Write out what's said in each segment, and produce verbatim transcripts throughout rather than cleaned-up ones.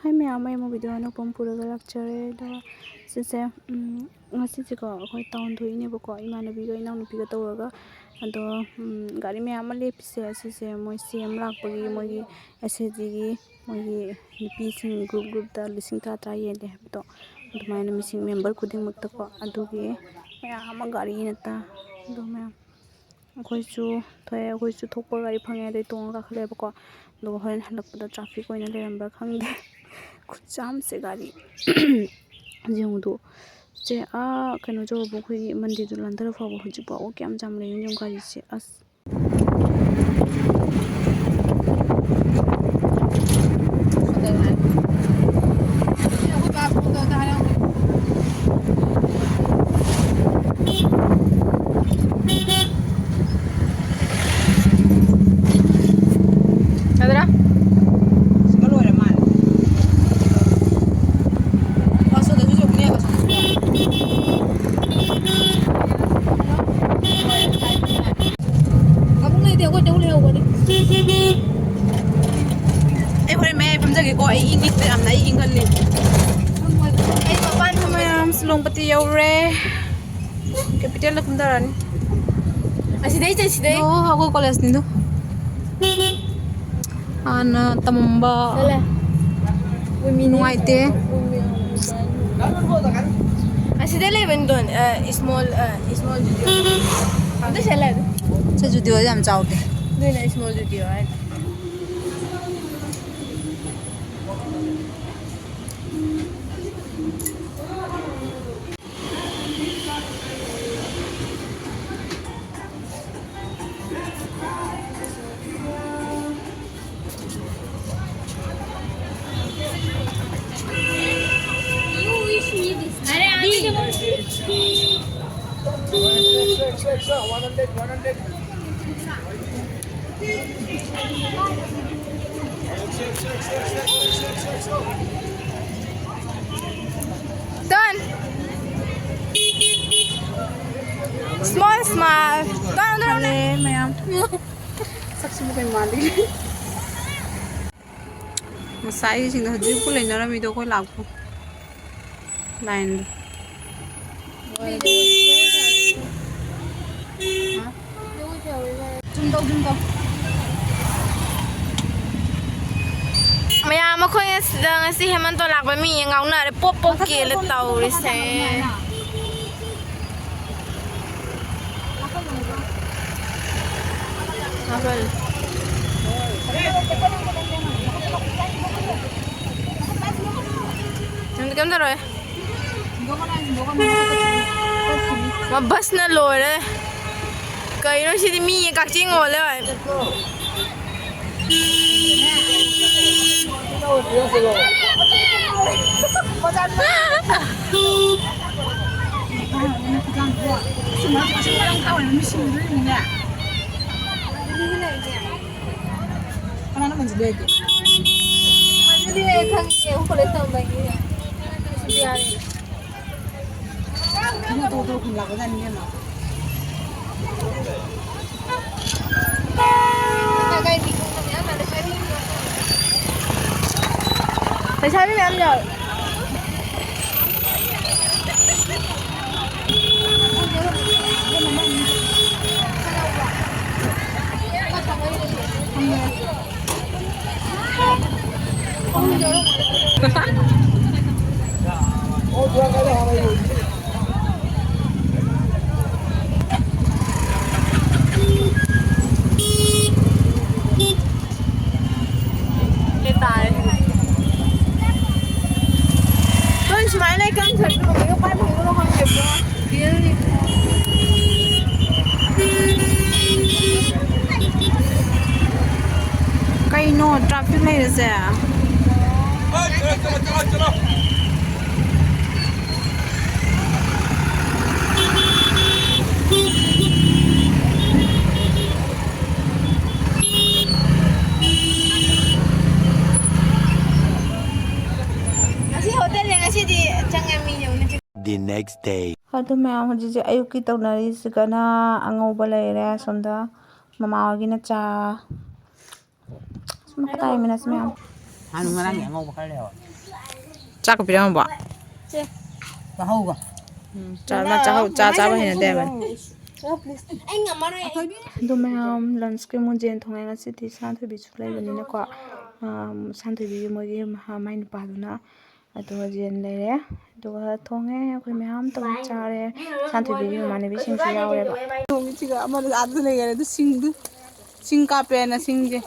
ꯑꯩ ꯃꯌꯥꯝ ꯑꯩ ꯑꯃꯨꯛ ꯚꯤꯗꯤꯑꯣ ꯑꯅꯧꯕ ꯑꯃ ꯄꯨꯔꯒ ꯂꯥꯛꯆꯔꯦ꯫ ꯑꯗꯣ ꯁꯤꯁꯦ, ꯎꯝ, ꯉꯁꯤꯁꯦꯀꯣ ꯑꯩꯈꯣꯏ ꯇꯥꯎꯟ ꯊꯣꯛꯏꯅꯦꯕꯀꯣ, ꯏꯃꯥꯟꯅꯕꯤꯒ ꯏꯅꯥꯎꯅꯨꯄꯤꯒ ꯇꯧꯔꯒ꯫ ꯑꯗꯣ, ꯎꯝ, ꯒꯥꯔꯤ ꯃꯌꯥꯝ ꯑꯃ ꯂꯦꯞꯄꯤꯁꯦ ꯑꯁꯤꯁꯦ ꯃꯣꯏ ꯁꯤ ꯑꯦꯝ ꯂꯥꯛꯄꯒꯤ ꯃꯣꯏꯒꯤ ꯑꯦꯁ ꯑꯦꯁ ꯖꯤꯒꯤ ꯃꯣꯏꯒꯤ ꯅꯨꯄꯤꯁꯤꯡ ꯒ꯭ꯔꯨꯞ ꯒ꯭ꯔꯨꯞꯇ ꯂꯤꯁꯤꯡ ꯇꯔꯥ ꯇꯔꯥ ꯌꯦꯜꯂꯦ ꯍꯥꯏꯕꯗꯣ, ꯑꯗꯨꯃꯥꯏꯅ ꯃꯤꯁꯤꯡ ꯃꯦꯝꯕꯔ ꯈꯨꯗꯤꯡꯃꯛꯇꯀꯣ꯫ ꯑꯗꯨꯒꯤ ꯃꯌꯥꯝ ꯑꯃ ꯒꯥꯔꯤꯅ ꯇ-, ꯑꯗꯣ ꯃꯌꯥꯝ ꯑꯩꯈꯣꯏꯁꯨ ꯊꯣꯛꯑꯦ, ꯑꯩꯈꯣꯏꯁꯨ ꯊꯣꯛꯄ ꯒꯥꯔꯤ ꯐꯪꯉꯦ, ꯑꯗꯩ ꯇꯣꯡꯉ ꯀꯥꯈꯠꯂꯦꯕꯀꯣ꯫ ꯑꯗꯨꯒ ꯍꯣꯔꯦꯟ ꯍꯜꯂꯛꯄꯗ ꯇ꯭ꯔꯥꯐꯤꯛ ꯑꯣꯏꯅ ꯂꯩꯔꯝꯕ꯭ꯔꯥ ꯈꯪꯗꯦ꯫ ꯈꯨꯠꯆꯥꯝꯁꯦ ꯒꯥꯔꯤ ꯌꯦꯡꯉꯨꯗꯣ꯫ ꯆꯦ, ꯑꯥ, ꯀꯩꯅꯣ ꯇꯧꯔꯕ ꯑꯩꯈꯣꯏꯒꯤ ꯃꯟꯗꯤꯔꯗꯣ ꯂꯥꯟꯊꯔ ꯐꯥꯎꯕ ꯍꯧꯖꯤꯛ ꯐꯥꯎꯕ ꯀꯌꯥꯝ ꯆꯥꯝ ꯂꯩꯔꯤꯅꯣ ꯌꯦꯡꯉꯨ ꯒꯥꯔꯤꯁꯦ꯫ ꯑꯁ꯫ ꯌꯥꯗ꯭ꯔꯥ? ꯁꯤꯒ ꯂꯣꯏꯔ ꯃꯥꯜꯂꯦ꯫ ꯋꯥꯁꯣꯗꯁꯨ ꯆꯨꯝꯅꯦꯕ꯫ ꯃꯕꯨꯡ ꯂꯩꯇꯦ, ꯑꯩꯈꯣꯏ ꯆꯧ ꯂꯩꯍꯧꯕꯅꯤ꯫ ꯑꯩ ꯍꯣꯔꯦꯟ ꯃꯌꯥꯏ ꯐꯝꯖꯒꯦꯀꯣ, ꯑꯩ ꯏꯪꯉꯤ ꯁꯤꯗ ꯌꯥꯝꯅ, ꯑꯩ ꯏꯪꯒꯜꯂꯤ꯫ ꯑꯩ ꯃꯄꯥꯟ ꯐꯝꯕ ꯃꯌꯥꯝ ꯁꯤꯂꯣꯡꯄꯇꯤ ꯌꯧꯔꯦ꯫ ꯀꯦꯄꯤꯇꯦꯜꯗ ꯀꯨꯝꯊꯔꯛꯑꯅꯤ꯫ ꯑꯁꯤꯗꯩ ꯆꯠꯁꯤꯗꯩ꯫ ꯑꯣ, ꯑꯩꯈꯣꯏ ꯀꯣꯂꯦꯖꯅꯤꯗꯣ꯫ ꯍꯥꯟꯅ ꯇꯝꯃꯝꯕ꯫ ꯆꯠꯂꯦ꯫ ꯅꯨꯡꯉꯥꯏꯇꯦ꯫ ꯑꯁꯤꯗ ꯂꯩꯕꯅꯤꯗꯣ, ꯑ, small, ꯑ, small Zudio꯫ ꯑꯗꯨ ꯁꯤ ꯂꯩꯔꯦ꯫ ꯁꯤ Zudio ꯌꯥꯝ ꯆꯥꯎꯗꯦ꯫ ꯑꯗꯨꯅ small Zudio ꯍꯥꯏꯗꯣ꯫ Done. Small smile. Done, done, done. ꯃꯌꯥꯝ꯫ ꯁꯛꯁꯤꯕꯨ ꯀꯩ ꯃꯥꯜꯂꯤ? ꯉꯁꯥꯏꯒꯤꯁꯤꯡꯗꯣ ꯍꯧꯖꯤꯛꯄꯨ ꯂꯩꯅꯔꯝꯃꯤꯗꯣ ꯑꯩꯈꯣꯏ ꯂꯥꯛꯄ ꯂꯥꯏꯟꯗꯣ꯫ ꯃꯌꯥꯝ ꯑꯩꯈꯣꯏ ꯉꯁꯤꯗ, ꯉꯁꯤ ꯍꯦꯃꯟꯇꯣ ꯂꯥꯛꯄ ꯃꯤ ꯉꯥꯎꯅꯔꯦ, ꯄꯣꯞ ꯄꯣꯞ ꯀꯦꯜꯂꯦ ꯇꯧꯔꯤꯁꯦ꯫ ꯃꯥꯄꯜ꯫ ꯅꯪꯗꯤ ꯀꯩꯝ ꯇꯧꯔꯣꯏ꯫ ꯃꯥ ꯕꯁꯅ ꯂꯣꯏꯔꯦ꯫ ꯀꯩꯅꯣ ꯁꯤꯗꯤ ꯃꯤ ꯀꯛꯆꯤꯡ ꯑꯣꯜꯂꯦ ꯚꯥꯏ꯫ ꯀꯅꯥꯅꯣ ꯃꯟꯖꯨ ꯂꯩꯔꯤꯗꯤ? ꯃꯟꯖꯨꯗꯤ ꯑꯩ ꯈꯪꯉꯤꯌꯦ, ꯑꯩꯈꯣꯏ ꯀꯣꯂꯦꯖ ꯇꯝꯕꯒꯤ ꯁꯨꯄ꯭ꯔꯤꯌꯥꯅꯤ꯫ ꯃꯤ ꯑꯇꯣꯞ ꯑꯇꯣꯞꯄ ꯈꯨꯟ ꯂꯥꯛꯄꯖꯥꯠꯅꯤ ꯏꯕꯦꯝꯃ꯫ ꯂꯩꯁꯥꯕꯤ ꯃꯌꯥꯝ ꯌꯥꯎꯋꯦ꯫ ꯁꯤ ꯇꯥꯔꯦ꯫ ꯀꯩꯅꯣ ꯁꯨꯃꯥꯏꯅ ꯂꯩ, ꯀꯔꯝ ꯆꯠꯇꯣꯏꯅꯣ? ꯀꯩꯅꯣ ꯀꯥꯏ ꯐꯪꯗꯣꯏꯅꯣ ꯈꯪꯗꯦ, ꯄꯨꯔꯥ ꯖꯦꯜꯅꯤ꯫ ꯀꯩꯅꯣ ꯇ꯭ꯔꯥꯐꯤꯛ ꯂꯩꯔꯤꯁꯦ? ꯉꯁꯤ ꯍꯣꯇꯦꯜꯁꯦ ꯉꯁꯤꯗꯤ ꯆꯪꯉꯦ ꯃꯤ ꯌꯧꯅꯤ꯫ The next day. ꯑꯗꯨ ꯃꯌꯥꯝ ꯍꯧꯖꯤꯛꯁꯦ ꯑꯌꯨꯛꯀꯤ ꯇꯧꯅꯔꯤꯁꯤꯒꯅ ꯑꯉꯧꯕ ꯂꯩꯔꯦ꯫ ꯁꯣꯝꯗ ꯃꯃꯥ ꯍꯣꯏꯒꯤꯅ ꯆꯥ꯫ ꯁꯨꯝ ꯇꯥꯏꯃꯤꯟꯅꯁꯤ ꯃꯌꯥꯝ꯫ ꯉꯔꯥꯡꯒꯤ ꯑꯉꯧꯕ ꯈꯔ ꯂꯩꯍꯧꯔꯦ꯫ ꯆꯥꯛꯀ ꯄꯤꯔꯝꯃꯕꯣ? ꯆꯥꯍꯧꯕ꯫ ꯎꯝ, ꯆꯥ-, ꯃꯥ ꯆꯥꯍꯧ-, ꯆꯥ ꯆꯥꯕ ꯍꯩꯅꯗꯦ ꯍꯥꯏꯕꯅꯤ꯫ ꯑꯗꯣ ꯃꯌꯥꯝ, lunchꯀꯤ ꯑꯃꯨꯛ ꯖꯦꯟ ꯊꯣꯡꯉꯦ ꯉꯁꯤꯗꯤ꯫ ꯁꯥꯟꯊꯣꯏꯕꯤꯁꯨ ꯂꯩꯕꯅꯤꯅꯀꯣ꯫ ꯑꯥ, ꯁꯥꯟꯊꯣꯏꯕꯤꯒꯤ ꯃꯣꯏꯒꯤ ꯃꯍꯥ-, ꯃꯥꯏ ꯅꯨꯄꯥꯗꯨꯅ ꯑꯗꯨꯒ ꯖꯦꯟ ꯂꯩꯔꯦ꯫ ꯑꯗꯨꯒ ꯊꯣꯡꯉꯦ ꯑꯩꯈꯣꯏ ꯃꯌꯥꯝ ꯇꯧꯔ ꯆꯥꯔꯦ꯫ ꯁꯥꯟꯊꯣꯏꯕꯤꯒꯤ ꯃꯃꯥꯟꯅꯕꯤꯁꯤꯡꯁꯨ ꯌꯥꯎꯔꯦꯕ꯫ ꯅꯣꯡꯃꯤꯠꯁꯤꯒ ꯑꯃꯗ ꯑꯥꯗ ꯂꯩꯈꯔꯦ꯫ ꯑꯗꯨ ꯁꯤꯡꯗꯨ, ꯁꯤꯡ ꯀꯥꯞꯄꯦꯅ ꯁꯤꯡꯁꯦ꯫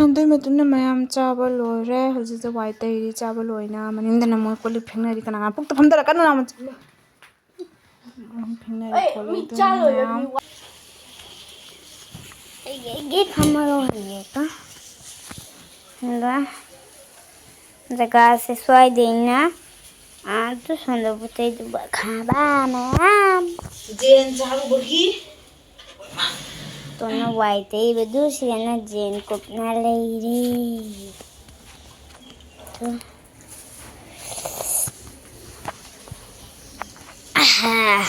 ꯑꯗꯨꯏ ꯃꯇꯨꯡꯗ ꯃꯌꯥꯝ ꯆꯥꯕ ꯂꯣꯏꯔꯦ꯫ ꯍꯧꯖꯤꯛꯇ ꯋꯥꯏ ꯇꯩꯔꯤ ꯆꯥꯕ ꯂꯣꯏꯅ꯫ ꯃꯅꯤꯡꯗꯅ ꯃꯣꯏ ꯀꯣꯜ ꯂꯤꯛ ꯐꯦꯡꯅꯔꯤ꯫ ꯀꯅꯥ ꯀꯅꯥ ꯄꯨꯛꯇ ꯐꯝꯗꯔ ꯀꯟꯅ ꯂꯥꯎꯃꯟ-, ꯐꯦꯡꯅꯔꯤ ꯈꯣꯠꯂꯤ ꯑꯗꯨꯅ ꯃꯌꯥꯝ꯫ ꯑꯩꯒꯤ, ꯑꯩꯒꯤ ꯐꯝꯃꯒ ꯍꯧꯖꯤꯛꯇ꯫ ꯑꯗ ꯖꯒꯥꯁꯦ ꯁ꯭ꯋꯥꯏꯗꯩꯅ ꯑꯥ ꯁꯣꯝꯗ ꯄꯣꯠ ꯆꯩꯗꯨ ꯈꯥꯕ ꯃꯌꯥꯝ꯫ ꯖꯦꯟ ꯆꯥꯔꯨꯕꯒꯤ꯫ ꯇꯣꯟꯅ ꯋꯥꯏ ꯇꯩꯕꯗꯨ ꯁꯤꯗꯅ ꯖꯦꯟ ꯀꯨꯞꯅ ꯂꯩꯔꯦ꯫ ꯇꯨ꯫ ꯑꯍꯥ꯫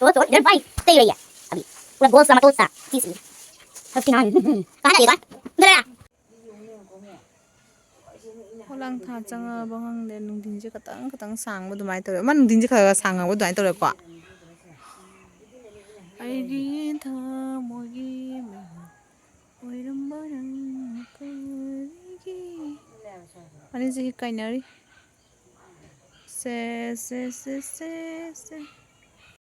तो, तो, इधर भाई, सही रही है। अभी पूरा गोल सा, मतलब सा, चीज। हस्ती ना, हम्म, हम्म। कहाँ जाएगा? इधर आ। ꯈꯣꯂꯥꯡ ꯊꯥ ꯆꯪꯉꯛꯑꯕ ꯈꯪꯗꯦ, ꯅꯨꯡꯊꯤꯟꯁꯦ ꯈꯇꯪ ꯈꯇꯪ ꯁꯥꯡꯕ ꯑꯗꯨꯃꯥꯏꯅ ꯇꯧꯔꯦ꯫ ꯑꯃ ꯅꯨꯡꯊꯤꯟꯁꯦ ꯈꯔ ꯈꯔ ꯁꯥꯡꯉꯕ ꯑꯗꯨꯃꯥꯏꯅ ꯇꯧꯔꯦꯀꯣ꯫ ꯑꯩꯒꯤ ꯊꯃꯣꯏꯒꯤ ꯃꯩ ꯑꯣꯏꯔꯝꯕ ꯅꯪꯅ ꯀꯔꯤꯒꯤ? ꯑꯅꯤꯁꯦ ꯀꯥꯏꯅꯔꯤ꯫ ꯁꯦ, ꯁꯦ, ꯁꯦ, ꯁꯦ, ꯁꯦ꯫